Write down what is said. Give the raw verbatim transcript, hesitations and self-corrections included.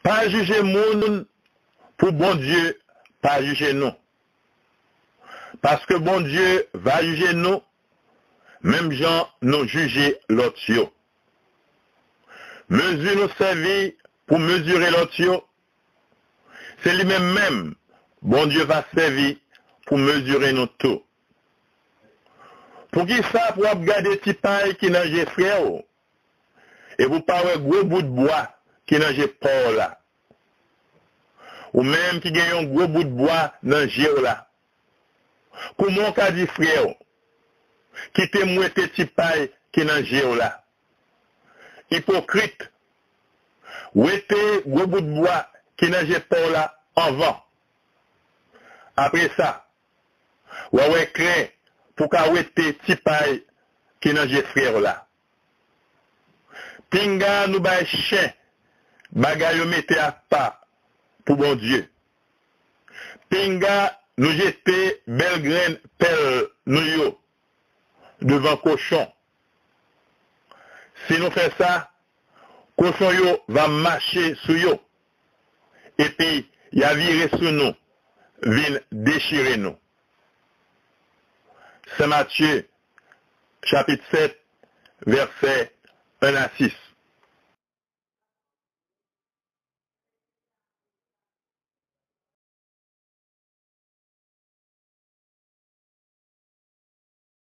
Pa jije moun pou Bondye pa jije nou. Paske Bondye va jije nou menm jan nou jije lòt yo. Mezi nou sèvi pou mezire lòt yo, se li menm menm Bondye va sèvi pou mezire nou tou. Poukisa pou w ap gade ti pay ki nan je frè w, epi w pa wè gwo bout bwa ki nan je pa w la? Ou menm ki gen yon gwo bout bwa nan je w la, kouman w ka di frè w, "Kite m wete ti pay ki nan je w la"? Ipokrit, wete gwo bout bwa ki nan je pa w la anvan. Apre sa, w a wè klè pou w ka wete ti pay ki nan je frè w la. Pinga nou bay chen bagay yo mete apa pou Bondye. Pinga nou jete bèl grenn pèl nou yo devan kochon. Si nou fè sa, kochon yo va mache sou yo, epi y a vire sou nou, vin dechire nou. Sen Matye, chapit sèt, vèsè en a sis.